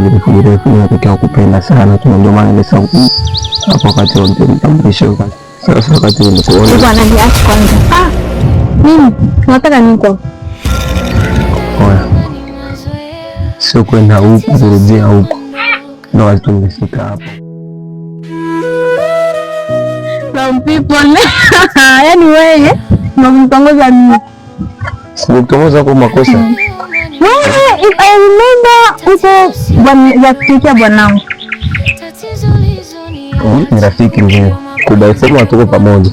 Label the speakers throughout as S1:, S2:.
S1: virefu virefu, natokea kupenda sana tu, ndio maana nimesahau hapo wakati wa mtambulisho. Sasa wakati nikuona
S2: Bwana, niache kwanza. Ah, mimi nataka nini kwa?
S1: Oya, sio kwenda huku kurejea huku, ndo wakati tumefika hapo.
S2: Some people, yaani wewe unanitongoza mimi.
S1: Sikutongoza kwa makosa.
S2: Wewe, if I remember, uko bwana rafiki ya bwanangu.
S1: Ni rafiki mzuri. Kubaisema tuko pamoja.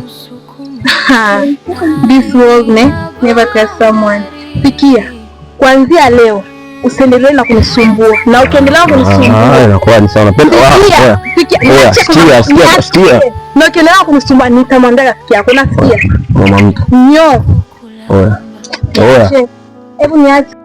S2: This world ne never trust someone. Sikia, kuanzia leo usiendelee na kunisumbua, na ukiendelea kunisumbua
S1: Ah, inakuwa ni sawa. Napenda.
S2: Sikia, sikia,
S1: Oya,
S2: niache
S1: sikia,
S2: kwanza,
S1: sikia,
S2: niache.
S1: sikia.
S2: Na ukiendelea kunisumbua nitamwambia rafiki yako, nasikia.
S1: Mama mtu.
S2: Nyo.
S1: Oya. Oya.
S2: Hebu niache.